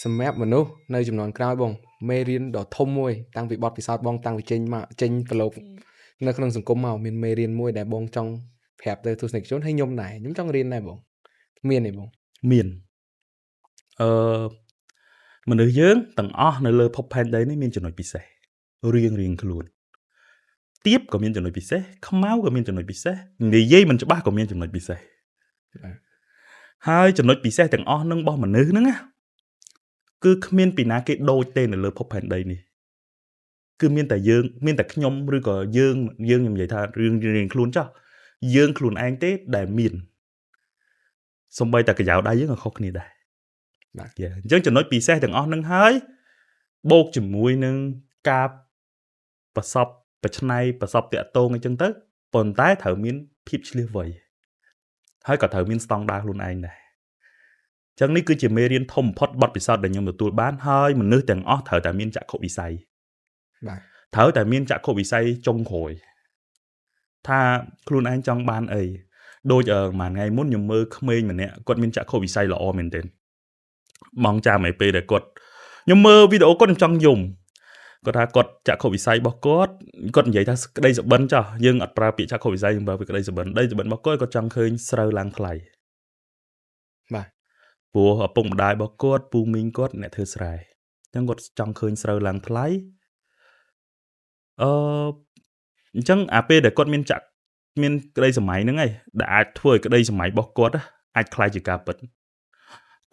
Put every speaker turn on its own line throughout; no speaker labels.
សម្រាប់មនុស្សនៅចំនួនក្រោយបងមេរៀនដ៏ធំមួយតាំងពីបទពិសោធន៍បងតាំងពីចេញមកចេញប្រឡូកនៅក្នុងសង្គមមកមានមេរៀនមួយដែលបងចង់ប្រាប់ទៅទស្សនិកជនហើយខ្ញុំដែរខ្ញុំចង់រៀនដែរបងមានទេបង
មានអឺមនុស្សយើងទាំងអស់នៅលើភពផែនដីនេះមានចំណុចពិសេសរៀងរៀងខ្លួនទៀបក៏មានចំណុចពិសេសខ្មៅក៏មានចំណុចពិសេសនិយាយមិនច្បាស់ក៏មានចំណុចពិសេស
បាទ
ហើយចំណុចពិសេសទាំងអស់នឹងរបស់មនុស្សហ្នឹងណាគឺគ្មានពីណាគេដូចទេនៅលើភពផែនដីនេះគឺមានតែយើងមានតែខ្ញុំឬក៏យើងយើងខ្ញុំនិយាយថារឿងរៀងខ្លួនចោះយើងខ្លួនឯងទេដែលមានសំបីតែក្រយៅដៃយើងក៏ខុសគ្នាដែរ
បាទ
Yeah អញ្ចឹងចំណុចពិសេសទាំងអស់ហ្នឹងហើយបូកជាមួយនឹងការប្រសពប្រច្នៃប្រសពតាក់ទងអីចឹងទៅប៉ុន្តែត្រូវមានភាពឆ្លៀសវៃហើយក៏ត្រូវមានស្តង់ដារខ្លួនឯងដែរអញ្ចឹងនេះគឺជាមេរៀនធំបំផុតបទពិសោធន៍ដែលខ្ញុំទទួលបានហើយមនុស្សទាំងអស់ត្រូវតែមានចក្ខុវិស័យ
បាទ
ត្រូវតែមានចក្ខុវិស័យចុងក្រោយថាខ្លួនឯងចង់បានអីដូចមួយថ្ងៃមុនខ្ញុំមើលក្មេងម្នាក់គាត់មានចក្ខុវិស័យល្អមែនទែនបងចាំឯពេលដែលគាត់ខ្ញុំមើលវីដេអូគាត់ខ្ញុំចង់យំគាត់ថាគាត់ចក្ខុវិស័យរបស់គាត់គាត់និយាយថាក្តីសុបិនចោះយើងអត់ប្រើពាក្យចក្ខុវិស័យយើងប្រើពាក្យក្តីសុបិនក្តីសុបិនរបស់គាត់គាត់ចង់ឃើញស្រូវឡើងថ្លៃ
បាទ
ព្រោះឪពុកម្ដាយរបស់គាត់ពូមីងគាត់អ្នកធ្វើស្រែអញ្ចឹងគាត់ចង់ឃើញស្រូវឡើងថ្លៃអឺអញ្ចឹងអាពេលដែលគាត់មានចក្ខមានក្តីសម័យហ្នឹងឯងដែលអាចធ្វើឲ្យក្តីសម័យរបស់គាត់ណាអាចក្លាយជាការពិត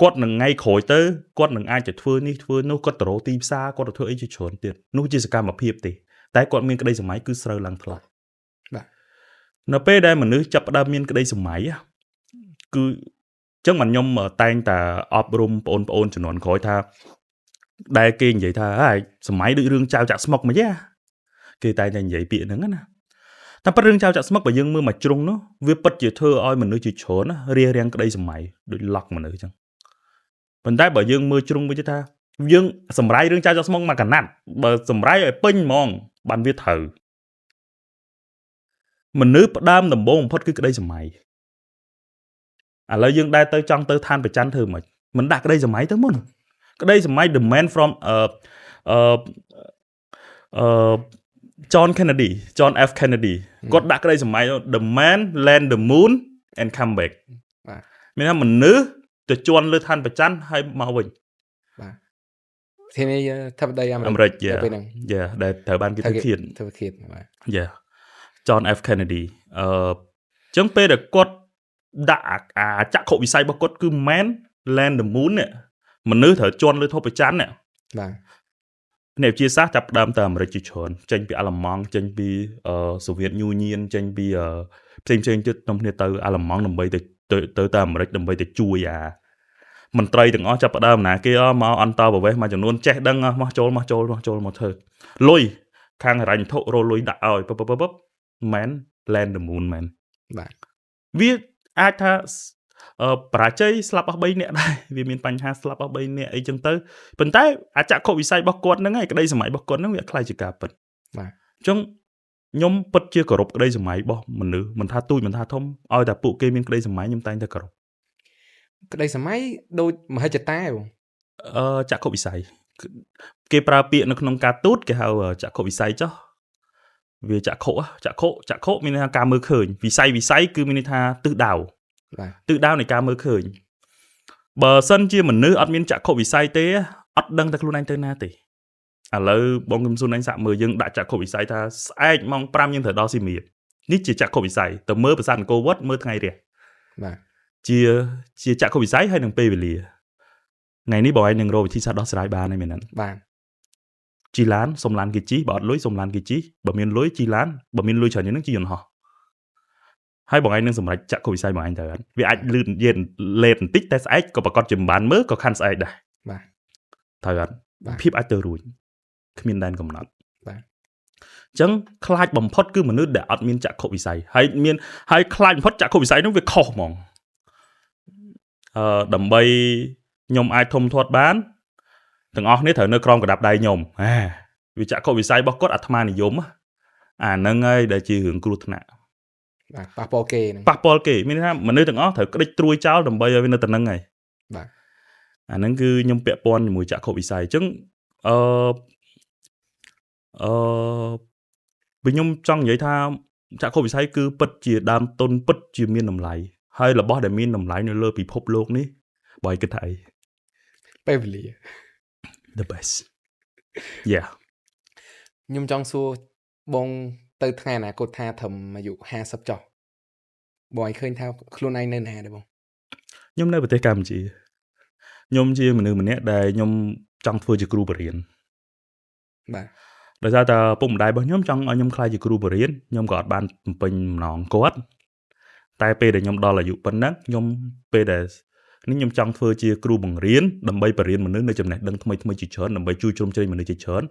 គាត់នឹងថ្ងៃក្រោយទៅគាត់នឹងអាចទៅធ្វើនេះធ្វើនោះគាត់ទៅរកទីផ្សារគាត់ទៅធ្វើអីជាច្រើនទៀតនោះជាសកម្មភាពទេតែគាត់មានក្តីសម័យគឺស្រូវឡើងថ្លៃ
បាទ
នៅពេលដែលមនុស្សចាប់ផ្ដើមមានក្តីសម័យណាគឺអញ្ចឹងបានខ្ញុំតែងតែអប់រំបងប្អូនជំនាន់ក្រោយថាដែលគេនិយាយថាហើយសម័យដូចរឿងចៅចាក់ស្មុកមិនទេគេតែងតែនិយាយពាក្យហ្នឹងណាតែប៉ុតរឿងចៅចាក់ស្មុកបើយើងមើលមកជ្រុងនោះវាពិតជាធ្វើឲ្យមនុស្សជាច្រើនណារារាំងក្តីសម័យដូចឡុកមនុស្សអញ្ចឹងប៉ុន្តែបើយើងមើលជ្រុងវិញថាយើងសម្រាយរឿងចៅចាក់ស្មុកមកកណាត់បើសម្រាយឲ្យពេញហ្មងបានវាត្រូវមនុស្សផ្ដើមដំបូងបំផុតគឺក្តីសម័យឥឡូវយើងដែរទៅចង់ទៅឋានប្រច័នធ្វើម៉េចមិនដាក់ក្តីសម័យទៅមុនក្តីសម័យ the man from អឺអឺអឺ John Kennedy John F Kennedy គាត់ដាក់ក្តីសម័យ the man land the moon and come back
បាទ
មានថាមនុស្សទៅជន់លើឋានប្រច័នហើយមកវិញ
បាទធានាធិបតីអា
អាមេរិក
នៅពេលហ្នឹង
Yeah ដែលត្រូវបានគេធ្វើឃាត
ធ្វើឃាតបាទ
Yeah John F Kennedy អឺចឹងពេលដែលគាត់ដាក់អាចក្ខុវិស័យរបស់គាត់គឺ man land the moon នេះមនុស្សត្រូវជន់លើធពប្រច័ននេះ
បាទ
អ្នកវិទ្យាសាស្ត្រចាប់ផ្ដើមទៅអាមេរិកជាច្រើនចេញពីអាល្លឺម៉ង់ចេញពីសូវៀតយូញៀនចេញពីផ្សេងផ្សេងទៀតនាំគ្នាទៅអាល្លឺម៉ង់ដើម្បីទៅទៅទៅអាមេរិកដើម្បីទៅជួយអាមន្ត្រីទាំងអស់ចាប់ផ្ដើមណាគេមកអន្តរប្រវេសន៍មួយចំនួនចេះដឹងមកចូលមកចូលមកចូលមកធ្វើលុយខាងហិរញ្ញវត្ថុរលុយដាក់ឲ្យពពព man land the moon man
បាទ
វាអាចថាបរាជ័យស្លាប់អស់3នាក់ដែរវាមានបញ្ហាស្លាប់អស់3នាក់អីចឹងទៅប៉ុន្តែអាចក្ខុវិស័យរបស់គាត់ហ្នឹងឯងក្តីសម័យរបស់គាត់ហ្នឹងវាក្លាយជាការពិត
បាទ
អញ្ចឹងខ្ញុំពិតជាគោរពក្តីសម័យរបស់មនុស្សមិនថាទូចមិនថាធំឲ្យតែពួកគេមានក្តីសម័យខ្ញុំតែងតែគោរព
ក្តីសម័យដូចមហិច្ឆតាបង
អឺចក្ខុវិស័យគេប្រើពាក្យនៅក្នុងការទូតគេហៅចក្ខុវិស័យចុះវាចក្ខុចក្ខុចក្ខុមានន័យថាការមើលឃើញវិស័យវិស័យគឺមានន័យថាទិសដៅ
បាទ
ទិសដៅនៃការមើលឃើញបើសិនជាមនុស្សអត់មានចក្ខុវិស័យទេអត់ដឹងតែខ្លួនឯងទៅណាទេឥឡូវបងគឹមស៊ុនឯងសាក់មើលយើងដាក់ចក្ខុវិស័យថាស្អែកម៉ោង5យើងត្រូវដល់សៀមរាបនេះជាចក្ខុវិស័យទៅមើលប្រាសាទអង្គរវត្តមើលថ្ងៃរះ
បាទ
ជាជាចក្ខុវិស័យហើយនឹងពេលវេលាថ្ងៃនេះបងឯងនឹងរកវិធីសាស្ត្រដោះស្រាយបានហើយមែនទេ
បាទ
ជិះឡានសុំឡានគេជិះបើអត់លុយសុំឡានគេជិះបើមានលុយជិះឡានបើមានលុយច្រើនជាងនឹងជិះយន្តហោះហើយបងឯងនឹងសម្រេចចក្ខុវិស័យបងឯងទៅអត់វាអាចលឿនយេនលេតបន្តិចតែស្អែកក៏ប្រកាសជាមិនបានមើលក៏ខាន់ស្អែកដែរ
បាទ
ត្រូវអត់
បាទ
ភាពអាចទៅរួចគ្មានដែនកំណត់
បាទ
អញ្ចឹងខ្លាចបំផុតគឺមនុស្សដែលអត់មានចក្ខុវិស័យហើយមានហើយខ្លាចបំផុតចក្ខុវិស័យនោះវាខុសហ្មងអឺដើម្បីខ្ញុំអាចធំធាត់បានទាំងអស់គ្នាត្រូវនៅក្រោមកណ្ដាប់ដៃខ្ញុំអាវាចក្ខុវិស័យរបស់គាត់អាត្មានិយមអាហ្នឹងហើយដែលជារឿងគ្រោះថ្នាក់
បាទប៉ះពាល់គេហ្នឹង
ប៉ះពាល់គេមានន័យថាមនុស្សទាំងអស់ត្រូវក្តិចត្រួយចោលដើម្បីឲ្យវានៅតែហ្នឹងហើយ
បាទ
អាហ្នឹងគឺខ្ញុំពាក់ព័ន្ធជាមួយចក្ខុវិស័យអញ្ចឹងអឺអឺពេលខ្ញុំចង់និយាយថាចក្ខុវិស័យគឺពិតជាដើមទុនពិតជាមានតម្លៃហើយរបស់ដែលមានតម្លៃនៅលើពិភពលោកនេះបើឲ្យគិតថាអី
ពេលវេលា
The best, yeah.
ខ្ញុំចង់សួរបងទៅថ្ងៃអនាគតថាត្រឹមអាយុ50ចុះបងឲ្យឃើញថាខ្លួនឯងនៅណាដែរបង
ខ្ញុំនៅប្រទេសកម្ពុជាខ្ញុំជាមនុស្សម្នាក់ដែលខ្ញុំចង់ធ្វើជាគ្រូបរិញ្ញា
បាទ
ដោយសារតែពុកម្ដាយរបស់ខ្ញុំចង់ឲ្យខ្ញុំក្លាយជាគ្រូបរិញ្ញាខ្ញុំក៏អត់បានបំពេញបំណងគាត់តែពេលដែលខ្ញុំដល់អាយុប៉ុណ្ណឹងខ្ញុំពេលដែលនេះខ្ញុំចង់ធ្វើជាគ្រូបង្រៀនដើម្បីបរៀនមនុស្សនៅចំណេះដឹងថ្មីថ្មីជាច្រើនដើម្បីជួយជ្រោមជ្រែងមនុស្សជាច្រើន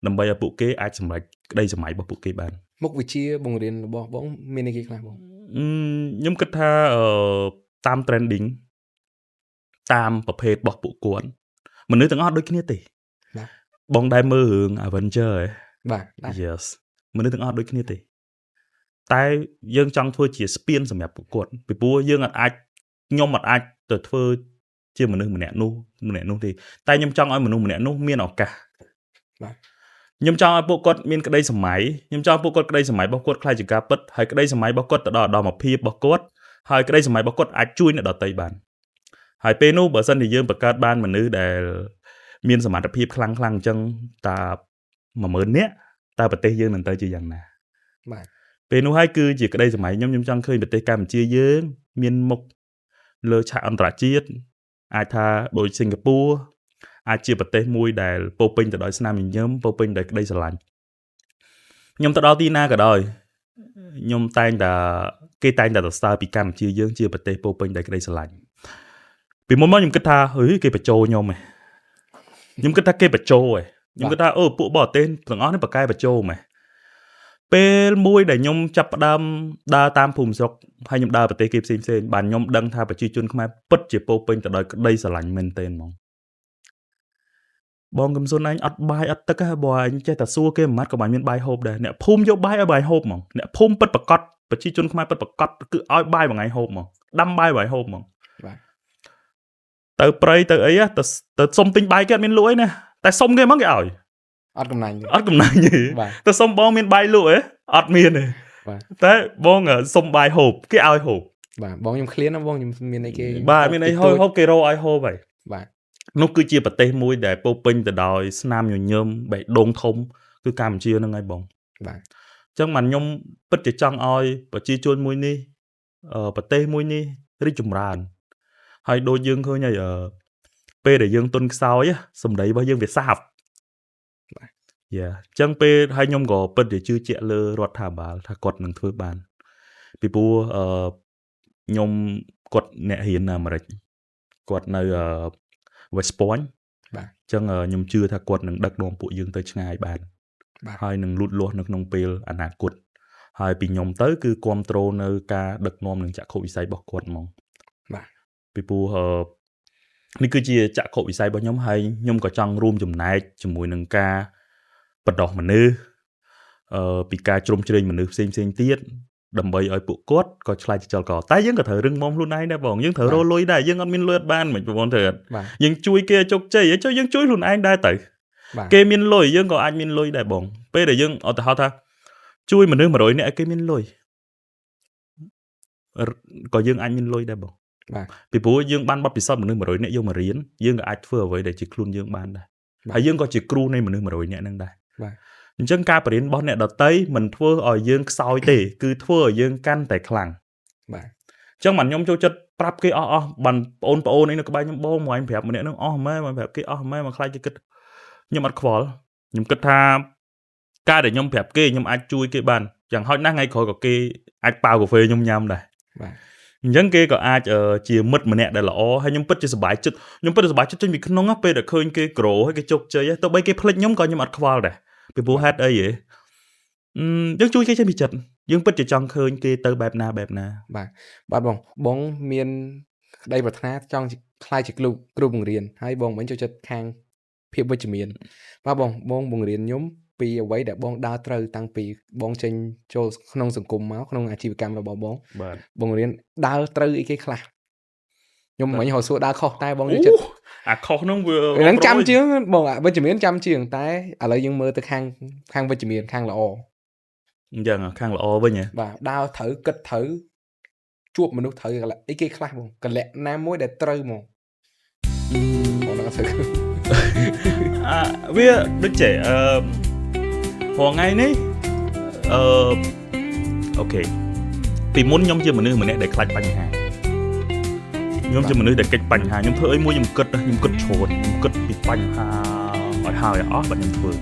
ដើម្បីឲ្យពួកគេអាចសម្រេចក្តីសម័យរបស់ពួកគេបាន
មុខវិជ្ជាបង្រៀនរបស់បងមានអីគេខ្លះបង
ខ្ញុំគិតថាតាម trending តាមប្រភេទរបស់ពួកគាត់មនុស្សទាំងអស់ដូចគ្នាទេ
បាទ
បងដែលមើលរឿង Avenger ហ៎
បាទបាទ
Yes មនុស្សទាំងអស់ដូចគ្នាទេតែយើងចង់ធ្វើជាស្ពានសម្រាប់ពួកគាត់ពីព្រោះយើងអត់អាចខ្ញុំអត់អាចទៅធ្វើជាមនុស្សម្នាក់នោះម្នាក់នោះទេតែខ្ញុំចង់ឲ្យមនុស្សម្នាក់នោះមានឱកាស
បាទ
ខ្ញុំចង់ឲ្យពួកគាត់មានក្តីសម័យខ្ញុំចង់ឲ្យពួកគាត់ក្តីសម័យរបស់គាត់ក្លាយជាការពិតហើយក្តីសម័យរបស់គាត់ទៅដល់ឧត្តមភាពរបស់គាត់ហើយក្តីសម័យរបស់គាត់អាចជួយអ្នកដទៃបានហើយពេលនោះបើសិនជាយើងបង្កើតបានមនុស្សដែលមានសមត្ថភាពខ្លាំងខ្លាំងអញ្ចឹងតា10000នាក់តើប្រទេសយើងនឹងទៅជាយ៉ាងណា
បាទ
ពេលនោះហើយគឺជាក្តីសម័យខ្ញុំខ្ញុំចង់ឃើញប្រទេសកម្ពុជាយើងមានមុខលើឆាកអន្តរជាតិអាចថាដូចសិង្ហបុរីអាចជាប្រទេសមួយដែលពោរពេញទៅដោយស្នាមញញឹមពោរពេញដោយក្តីស្រឡាញ់ខ្ញុំទៅដល់ទីណាក៏ដោយខ្ញុំតែងតែគេតែងតែសរសើរពីកម្ពុជាយើងជាប្រទេសពោរពេញដោយក្តីស្រឡាញ់ពីមុនមកខ្ញុំគិតថាហឺគេបញ្ចោខ្ញុំហ៎ខ្ញុំគិតថាគេបញ្ចោហ៎ខ្ញុំគិតថាអូពួកបរទេសទាំងអស់នេះប្រកែបញ្ចោហ៎ពេលមួយដែលខ្ញុំចាប់ផ្ដើមដើរតាមភូមិស្រុកហើយខ្ញុំដើរប្រទេសគេផ្សេងផ្សេងៗបានខ្ញុំដឹងថាប្រជាជនខ្មែរពិតជាពោរពេញទៅដោយក្តីស្រឡាញ់មែនទែនហ្មងបងកំសុនឯងអត់បាយអត់ទឹកហ៎បងឯងចេះតែសួរគេមួយម៉ាត់ក៏បានមានបាយហូបដែរអ្នកភូមិយកបាយឲ្យបាយហូបហ្មងអ្នកភូមិពិតប្រកបប្រជាជនខ្មែរពិតប្រកបគឺឲ្យបាយមួយថ្ងៃហូបហ្មងដាំបាយមួយថ្ងៃហូបហ្មង
បាទ
ទៅព្រៃទៅអីហ៎ទៅទៅសុំទិញបាយគេអត់មានលក់អីណាតែសុំគេហ្មងគេឲ្យ
អត់កំណាញ់ទេ
អត់កំណាញ់ទេ
បាទ
ទៅសុំបងមានបាយលក់ហ៎អត់មានទេ
បាទ
តែបងសុំបាយហូបគេឲ្យហូប
បាទបងខ្ញុំឃ្លានណាបងខ្ញុំមានអីគេ
បាទមានអីហូបហូបគេរកឲ្យហូបហើយ
បាទ
នោះគឺជាប្រទេសមួយដែលពោរពេញទៅដោយស្នាមញញឹមបេះដូងធំគឺកម្ពុជាហ្នឹងហើយបង
បាទ
អញ្ចឹងបានខ្ញុំពិតជាចង់ឲ្យប្រជាជនមួយនេះប្រទេសមួយនេះរីកចម្រើនហើយដូចយើងឃើញហើយពេលដែលយើងទុនខ្សោយសម្ដីរបស់យើងវាសាប
បាទ
យ៉ាអញ្ចឹងពេលហើយខ្ញុំក៏ពិតជាជឿជាក់លើរដ្ឋាភិបាលថាគាត់នឹងធ្វើបានពីព្រោះខ្ញុំគាត់អ្នករៀននៅអាមេរិកគាត់នៅWest Point
បាទ
អញ្ចឹងខ្ញុំជឿថាគាត់នឹងដឹកនាំពួកយើងទៅឆ្ងាយបាន
បាទ
ហើយនឹងលូតលាស់នៅក្នុងពេលអនាគតហើយពីខ្ញុំទៅគឺគ្រប់គ្រងនៅការដឹកនាំនឹងចក្ខុវិស័យរបស់គាត់ហ្មង
បាទ
ពីព្រោះនេះគឺជាចក្ខុវិស័យរបស់ខ្ញុំហើយខ្ញុំក៏ចង់រួមចំណែកជាមួយនឹងការបណ្ដុះមនុស្សពីការជ្រោមជ្រែងមនុស្សផ្សេងផ្សេងទៀតដើម្បីឲ្យពួកគាត់ក៏ឆ្លាយជាចលករតែយើងក៏ត្រូវរឹងមាំខ្លួនឯងដែរបងយើងត្រូវរកលុយដែរយើងអត់មានលុយអត់បានមិនបងត្រូវអត់
បាទ
យើងជួយគេឲ្យជោគជ័យចុះយើងជួយខ្លួនឯងដែរទៅ
បាទ
គេមានលុយយើងក៏អាចមានលុយដែរបងពេលដែលយើងឧទាហរណ៍ថាជួយមនុស្ស100នាក់ឲ្យគេមានលុយក៏យើងអាចមានលុយដែរបង
បាទ
ពីព្រោះយើងបានបទពិសោធន៍មនុស្ស100នាក់យកមករៀនយើងក៏អាចធ្វើអ្វីដែលជាខ្លួនយើងបានដែរ
បាទ
ហើយយើងក៏ជាគ្រូនៃមនុស្ស100នាក់ហ្នឹងដែរ
បាទ
អញ្ចឹងការបរៀនរបស់អ្នកដទៃមិនធ្វើឲ្យយើងខ្សោយទេគឺធ្វើឲ្យយើងកាន់តែខ្លាំង
បាទ
អញ្ចឹងបានខ្ញុំចូលចិត្តប្រាប់គេអស់អស់បានបងប្អូនអីនៅក្បែរខ្ញុំបងមកឯងប្រាប់ម្នាក់ហ្នឹងអស់ម៉ែមកប្រាប់គេអស់ម៉ែមកខ្លាចគេគិតខ្ញុំអត់ខ្វល់ខ្ញុំគិតថាការដែលខ្ញុំប្រាប់គេខ្ញុំអាចជួយគេបានយ៉ាងហោចណាស់ថ្ងៃក្រោយក៏គេអាចប៉ាវកាហ្វេខ្ញុំញ៉ាំដែរ
បាទ
អញ្ចឹងគេក៏អាចជាមិត្តម្នាក់ដែលល្អហើយខ្ញុំពិតជាសប្បាយចិត្តខ្ញុំពិតជាសប្បាយចិត្តចេញពីក្នុងណាពេលដែលឃើញគេក្រហើយគេជោគជ័យទោះបីគេភ្លេចខ្ញុំក៏ខ្ញុំអត់ខ្វល់ដែរពីព្រោះហេតុអីហ៎យើងជួយគេចេញពីចិត្តយើងពិតជាចង់ឃើញគេទៅបែបណាបែបណា
បាទបាទបងបងមានក្តីប្រាថ្នាចង់ក្លាយជាគ្រូបង្រៀនហើយបងមិនចូលចិត្តខាងភាពវិជ្ជមានបាទបងបងបង្រៀនខ្ញុំពីអ្វីដែលបងដើរត្រូវតាំងពីបងចេញចូលក្នុងសង្គមមកក្នុងអាជីវកម្មរបស់បង
បាទ
បង្រៀនដើរត្រូវអីគេខ្លះខ្ញុំមិនហៅសួរដើរខុសតែបងចូលចិត្ត
អាខុសហ្នឹងវា
ហ្នឹងចាំជាងបងអវិជ្ជមានចាំជាងតែឥឡូវយើងមើលទៅខាងខាងវិជ្ជមានខាងល្អ
អញ្ចឹងខាងល្អវិញហ៎
បាទដើរត្រូវគិតត្រូវជួបមនុស្សត្រូវកលៈអីគេខ្លះបងកលៈណាមួយដែលត្រូវហ្មងបងនឹងអត់ត្រូវ
អាវាដូចចេះរាល់ថ្ងៃនេះអឺ okay ពីមុនខ្ញុំជាមនុស្សម្នាក់ដែលខ្លាចបញ្ហាខ្ញុំជាមនុស្សដែលកិច្ចបញ្ហាខ្ញុំធ្វើអីមួយខ្ញុំគិតខ្ញុំគិតច្រើនខ្ញុំគិតពីបញ្ហាឲ្យហើយឲ្យអស់បាទខ្ញុំធ្វើ